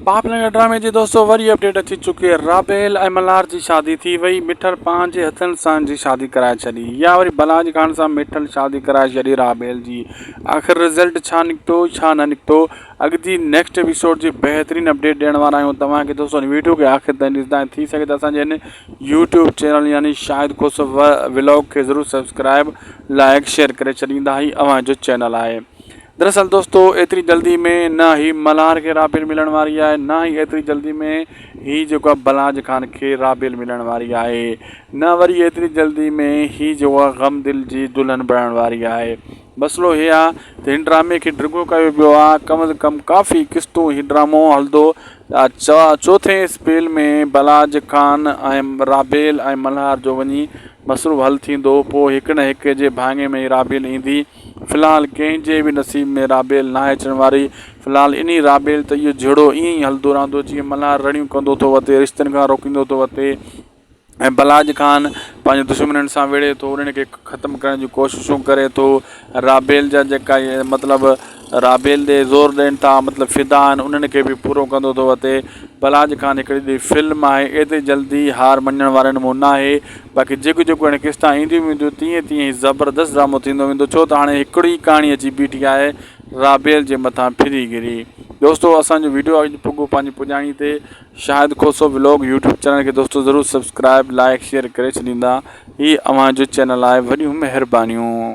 پاپلنگ ڊرامي جي دوستو وري اپڊيٽ اچي چڪي آهي رابيل ۽ ملهار جي شادي ٿي وئي مٺل پنهنجي هٿن سان جي شادي ڪرائي ڇڏي يا وري بلاج خان سان مٺل شادي ڪرائي ڇڏي رابيل جي آخر رزلٽ ڇا نڪتو ڇا نه نڪتو اڳتي نيڪسٽ ايپيسوڊ جي بهترين اپڊيٽ ڏيڻ وارا آهيون توهان کي دوستو ويڊيو کي آخر تائين ڏسندا ٿي سگهي ته اسان جي هن يوٽيوب چينل يعني شاهد کوسو ولاگ کي ضرور سبسڪرائب لائڪ شيئر ڪري ڇڏيندا هي اوهان جو چينل آهي دراصل دوستو ايتري جلدي ۾ نه هي ملهار کي رابيل ملڻ واري آهي نه ئي ايتري جلدي ۾ هي جيڪو آهي بلاج خان کي رابيل ملڻ واري آهي نه وري ايتري جلدي ۾ هي جيڪو آهي غم دل جي دلهن بڻائڻ واري آهي مسئلو هي آهي ته هن ڊرامي کي ڊگهو ڪيو ويو آهي ڪم از ڪم ڪافي قسطون هي ڊرامو هلندو چوٿين اسپيل ۾ بلاج خان ۽ رابيل ۽ ملهار جو وڃي مسئلو حل ٿيندو پوء هڪ نه هڪ جي ڀاڱي ۾ رابيل ايندي في الحال ڪنهن جي به نصيب ۾ رابيل ناهي اچڻ واري. في الحال انهي رابيل ته اهو جهيڙو ائين ئي هلندو رهندو جيئن ملهار رڙيون ڪندو ٿو وتي، رشتن کان روڪيندو ٿو وتي ۽ بلاج خان پنهنجي دشمنن سان وڙهي ٿو انهن کي ختم ڪرڻ جون ڪوششون ڪري ٿو. رابيل جا جيڪا مطلب رابيل ڏي زور ڏين ٿا مطلب فدا آهن انهن کي به پورو ڪندو ٿو وتي. بلاج خان هڪڙي ڏي فلم آهي ايتري جلدي هار مڃڻ وارن مون ناهي. باقي جيڪو جيڪو هاڻي قسطا اينديون وينديون تيئن تيئن هي زبردست ڊرامو ٿيندو ويندو ڇو ته هاڻي هڪڙي ئي ڪهاڻي اچي بيٺي آهي رابيل جي مٿان ڦري گري دوستو اسان جو ويڊيو اڄ پڳو پنهنجي پڄاڻي تي Shahid Khoso vlog YouTube channel کي دوستو ضرور سبسڪرائب لائڪ شيئر ڪري ڇڏيندا هي اوهان جو چينل آهي وڏيون مهربانيون.